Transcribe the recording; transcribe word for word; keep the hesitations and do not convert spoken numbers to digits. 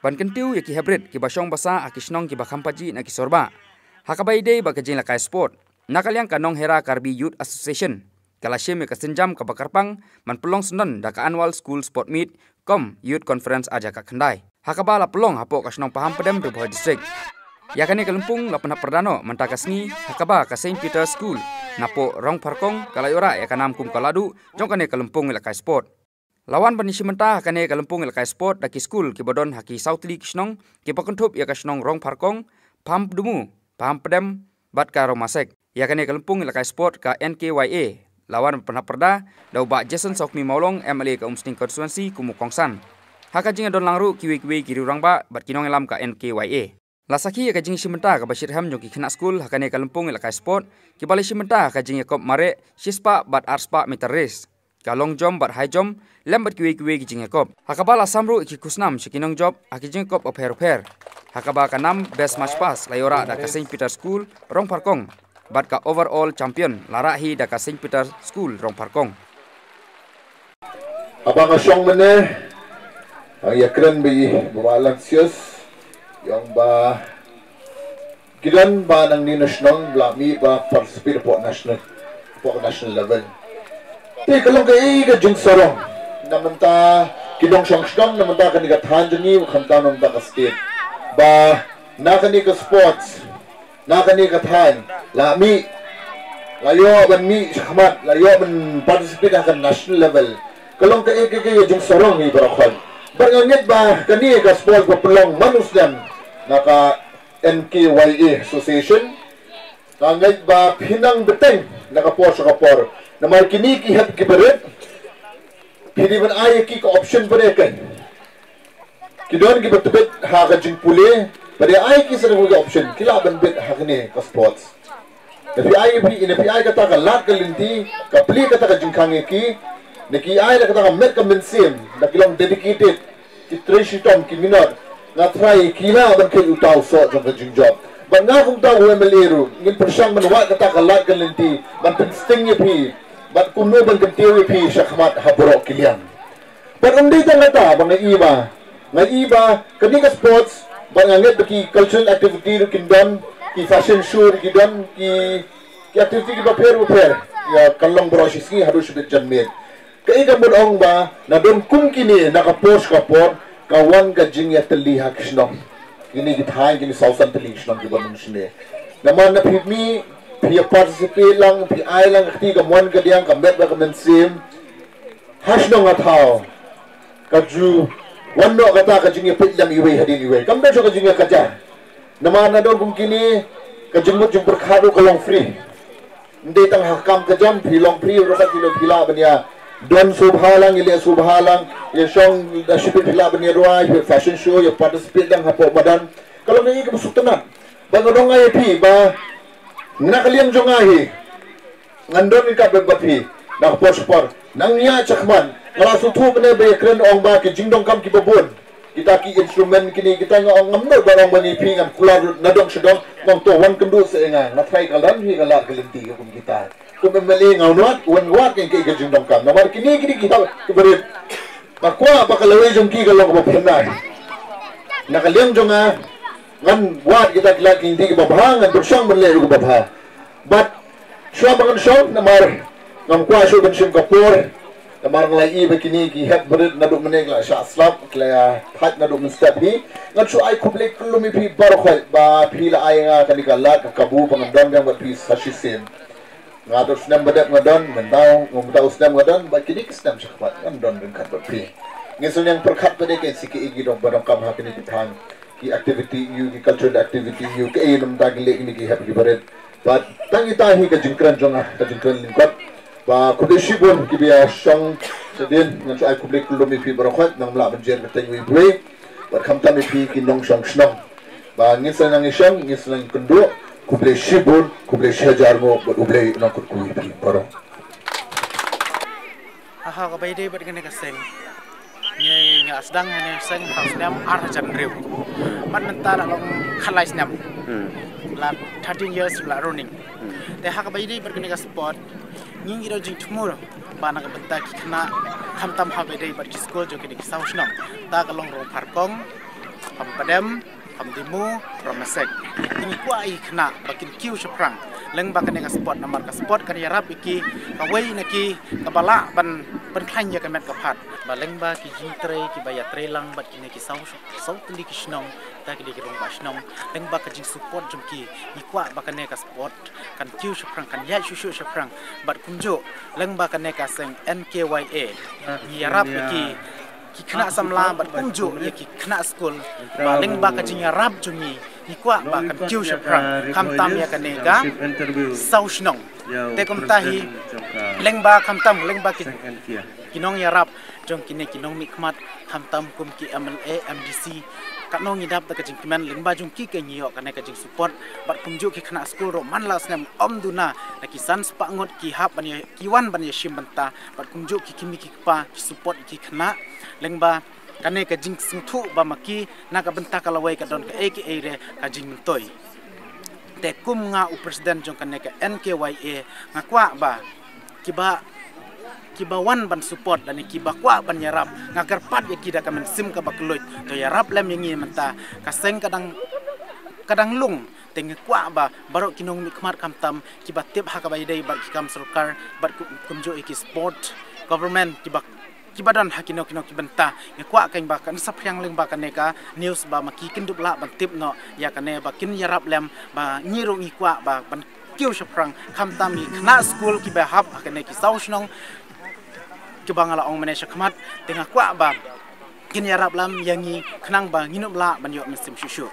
ban kyntiew ïa ki heprit kiba shong basa ha ki shnong kiba kham pajih na ki sorbah. Ha kaba ïadei bad ka jingïalehkai sport, na ka liang ka Nonghera Karbi Youth Association ka la shim ïa ka sienjam kaba kyrpang ban pynlong syndon da ka Annual School Sport Meet cum Youth Conference ar hajar khatkhyndai, ha kaba la pynlong hapoh ka shnong Pahampdem, Ri Bhoi District. Ïa kane ka lympung la pynhap pyrda noh mynta ka sngi, ha kaba ka Saint Peter School napoh Rongpharkong ka la ïoh rah ïa ka nam kum ka lahduh jong kane ka lympung ïalehkai sport. La wan ban ïashim bynta ha kane ka lympung ïalehkai sport da ki skul kiba don ha ki saw tylli ki shnong kiba kynthup ïa ka shnong Rongpharkong, Pahamdumu, Pahampdem bad ka Rongmasek. Ïa kane ka lympung ïalehkai sport ka N K Y A la wan ban pynhap pyrda da u Bah Jason Sawkmie Mawlong, M L A ka Umsning Constituency, kum u kongsan. Ha ka jingïadon lang ruh kiwei kiwei ki riew rangbah bad ki nongïalam ka N K Y A. La sakhi ïa ka jingïashim bynta kaba shitrhem jong ki khynnah skul ha kane ka lympung ïalehkai sport, kiba la ïashim bynta ha ka jingïakop mareh shispah bad arspah meter race, ka long jump bad high jump, lem bad kiwei kiwei ki jingïakop. Ha kaba la sam ruh ïa ki khusnam sha ki nongjop ha ki jingïakop bapher bapher. Ha kaba ka nam Best March Past la ïoh rah da ka Saint Peter School Rongpharkong, bad ka overall champion la rah hi da ka Saint Peter School Rongpharkong. Haba nga shong mynne, nga ïakren bad i Bah Aloysius, ïa ong ba ki don ba nangne na shnong ba la mih ba participate hapoh national, hapoh national level. Te ka long kaei ka jingsarong na bynta ki nongshong shnong, na bynta kane ka thaiñ jong ngi, khamtam na bynta ka state, ba na kane ka sports, na kane ka thaiñ la mih, la ïoh ban mih shakhmat, la ïoh ban participate ha ka national level. Ka long kaei kaei ka jingsarong hi baroh khoit. Bad nga ngeit ba kane ka sports ba pynlong man u snem na ka N K Y A Association, nga ngeit ba phin nang bteng na ka por sha ka por. Namar kine ki hep kiba rit, phi dei ban ai ïa ki ka option ba dei kein. Ki don kiba tbit ha ka jingpule, ba dei ai ki sa ka option, ki lah ban bit ha kane ka sports. Na phi ai, phi, na phi ai kata ka lad ka lynti, ka plie kata ka jingkhang ïa ki, na ki ai da kata ka met ka mynsiem, da ki long dedicated, ki trei shitom ki minot, nga tharai ki lah ban kheit uta u soh jong ka jingjop. Bad nga kumta u M L A ruh, ngin pyrshang ban wad kata ka lad ka lynti, ban pynsting ïa phi, bad kumno ban kyntiew ïa phi shakhmat ha baroh ki liang. Bad ym dei tang kata ba nga i ba, nga i ba kane ka sports, bad nga ngeit ba ki cultural activity ruh kin don, ki fashion show ruh ki don, ki, ki activity kiba pher bapher, ïa ka long baroh shi sngi haduh shibit janmiet. Kaei ka mut ong ba na don kum kine na ka por sha ka por, ka wan ka jingïatylli ha ki shnong. Kine ki thaiñ, kine saw san tylli ki shnong kiba nang shane. Namar na phi mih, phi ïa participate lang, phi ai lang ka kti kamon kadiang, ka met bad ka mynsiem ha shnong ha thaw, ka ju wan noh kata ka jingïapeit lem iwei hadien iwei. Kam don shuh ka jingïakajia. Namar na don kum kine, ka jingmut jingpyrkhat ruh ka long free. Ym dei tang ha kam ka jam, phi long free, ruh ka phi long, phi lah ban ïa don sngewbha lang, ïa leh sngewbha lang, ïa shong da shibit, phi lah ban ïa rwai, phi fashion show, ïa participate lang hapoh madan. Ka long kaei kaba sngewtynnat. Ba nga ong ïa phi ba na ka liang jong nga hi, ngan don ryngkat bad phi na ka por sha ka por. Nang ïa shakhmat, nga la sngewthuh mynne ba ïakren ong ba ki jingdonkam kiba bun, kita ki instrument kine kita, nga ong ngam nud ban ong ba ngi phi, ngan kular lut na dong sha dong, nga ong to wan kynduh sa ïa nga, nga tharai ka don hi ka lad ka lynti ka kum kita. Kum M L A nga wan wad, wan wad ïa ki, ki jingdonkam. Namar kine kine ki hap kiba rit. Nga kwah ba ka lawei jong ki ka long kaba phynnai. Na ka liang jong nga, ngan wad kita ki lad ki lynti kiba bha, ngan pyrshang ban leh ruh kiba bha. Bad shuwa ba ngan shong, namar ngam kwah shuh ban shim ka por, namar nga la i ba kine ki hep barit naduh mynne ki la shah slap, ki la ïa thait naduh mynstep hi. Ngan shu ai khublei kylluid ïa phi baroh khoit ba phi la ai nga kane ka lad ka kabu ba ngan don biang bad phi sa shisien. Nga don snem ba dep nga don, mynta, mynta u snem nga don, bad kine ki snem shakhmat ngan don ryngkat bad phi. Ngin sa ïeng pyrkhat pat de, ka shisha ki dong ba donkam ha kine ki thaiñ, ki activity ïa u, ki cultural activity ïa u, kaei mynta ki leh kine ki hep ki barit. Bad tang ita hi ka jingkren jong nga, ka jingkren lyngkot. Ba khublei shibun kiba ïa shong shadien, ngan shu ai khublei kylluid ïa phi baroh khoit, nang mlah ban jer ka teng wei wei. Bad khamtam ïa phi ki nongshong shnong. Ba ngin sa nang ïashong, ngin sa nang kynduh, khublei shibun, khublei shihajar nguh, bad U Blei un nang kyrkhu ïa phi baroh. Ha, ha kaba ïadei bad kane ka seng, ngi, ngi la sdang kane ka seng ha u snem ar hajar hynriew. Bad mynta la long khatlai snem. Hmm. La thirteen years la running. Hmm. Te ha kaba ïadei bad kane ka sport, ngi ngi don jingthmu ba na ka bynta ki khynnah, khamtam ha kaba ïadei bad ki skul jong kine ki saw shnong. Ta ka long Rongpharkong, Kham Padem, Kham Dimu, Ramasek. Te ngi kwah ïa ki khynnah ba kin kiew shaphrang lyngba kane ka sport, namar ka sport kan ïarap ïa ki, kawei na ki kaba lah ban pynkhlaiñ ïa ka met ka phad. Ba lyngba ki jingtrei kiba ïatrei lang bad kine ki saw, saw tylli ki shnong, ta ki dei ki rangbah shnong, lyngba ka jingsupport jong ki, ngi kwah ba kane ka sport kan kiew shaphrang, kan ïaid shuh shuh shaphrang. Bad kumjuh lyngba kane ka seng N K Y A, ngi ïarap ïa ki, ki khynnah samla bad kumjuh ïa ki khynnah skul. Ba lyngba ka jingïarap jong ngi, ngi kwah ba kan kiew shaphrang, khamtam ïa kane ka saw shnong. Te kumta hi, lyngba khamtam, lyngba ki, ki nongïarap jong kine ki nongmihkhmat, khamtam kum ki M L A, M D C, katno ngi dap da ka jingkmen, lyngba jong ki ka ngi ïoh kane ka jingsupport. Bad kumjuh ki khynnah skul ruh man la snem ym duna, na ki san spah ngut ki hap ban ïa, ki wan ban ïashim bynta. Bad kumjuh ki kmie ki kpa ki support ki khynnah, lyngba kane ka jingsngewthuh ba ma ki na ka bynta ka lawei ka don kaei kaei re ka jingmyntoi. Te kum nga u president jong kane ka N K Y A, nga kwah ba kiba, kiba wan ban support lane kiba kwah ban ïarap, nga kyrpad ïa ki da ka mynsiem kaba kylluid. To ïarap lem ïa ngi mynta, ka seng ka dang, ka dang lung. Te nga kwah ba baroh ki nongmihkhmat, khamtam kiba tip ha kaba ïadei bad ki kam sorkar, bad kum, kumjuh ïa ki sport, government, kiba, kiba don ha kino kino ki bynta. Nga kwah kein ba kan saphriang lyngba kane ka news ba ma ki kin dup lah ban tip noh ïa kane, ba kin ïarap lem. Ba ngi ruh ngi kwah ba ban kiew shaphrang, khamtam ïa ki khynnah skul kiba hap ha kane ki saw shnong kiba nga la ong mynne shakhmat. Te nga kwah ba kin ïarap lem ïa ngi khnang ba ngin ym lah ban ïoh mynsiem shuh shuh.